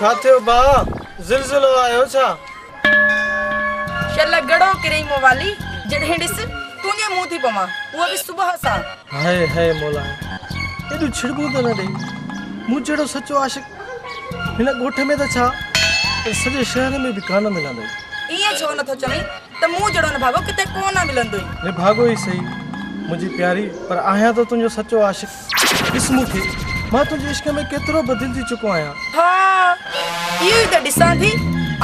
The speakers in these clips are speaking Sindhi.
ڇا ٿيو ڀاء، زلزلو آيو ڇا؟ شل گڙو ڪرئي موالي، جڏهن ڏس تنهنجي منهن ٿي پوان، اهو به صبح سان. هاء هاء مولا، ايڏيون ڇڙٻون ته نه ڏي. مون جهڙو سچو عاشق هن ڳوٺ ۾ ته ڇا پر سڄي شهر ۾ به ڪانه ملندئي. ائين ڇو نٿو چوين ته مون جهڙو نڀاڳو ڪٿي ڪو نه ملندوئي. نڀاڳو ئي سهي منهنجي پياري، پر آهيان ته تنهنجو سچو عاشق. ڏس مون کي، مان تنهنجي عشق ۾ ڪيترو بدلجي چڪو آهيان. ها، اهو ئي ته ڏسان ٿي،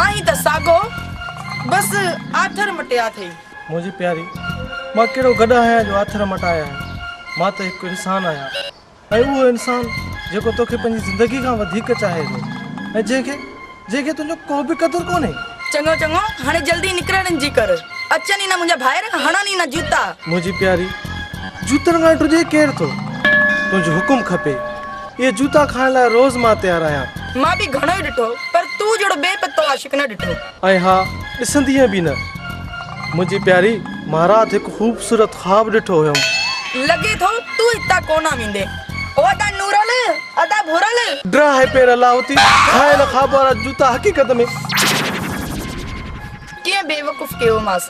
آهين ته ساڳو، بس آٿر مٽيا اٿئي. منهنجي پياري، مان ڪهڙو گڏهه آهيان جو آٿر مٽايا آهن. مان ته هڪ انسان آهيان ۽ اهو انسان جيڪو توکي پنهنجي زندگي کان وڌيڪ چاهي ٿو ۽ جنهن کي جنهن کي تنهنجو ڪو به قدر ڪونهي. چڱو چڱو، هاڻي جلدي نڪرڻ جي ڪر. اچن ئي نه منهنجا ڀائر، هڻن ئي نه جوتا. منهنجي پياري، جوتن کان ڊڄي ڪير ٿو؟ تنهنجو حڪم کپي. اهي جوتا کائڻ لاء روز مان تيار آهيان. مان به گهڻو ئي ڏٺو، پر تون جهڙو بي پتو عاشق نه ڏٺو. ۽ ها، ڏسندينء به نه. منهنجي پياري، مان رات هڪ خوبصورت خواب ڏٺو هيم. لڳي ٿو تون هتان ڪونه ويندين. او ادا نورل، ادا ڀورل. ڊراهي پير لاهوتي، کايل خواب وارا جوتا حقيقت ۾. ڪيئن بيوقوف ڪيومانس.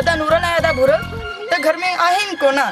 ادا نورل ۽ ادا ڀورل ته گهر ۾ آهن ڪونه.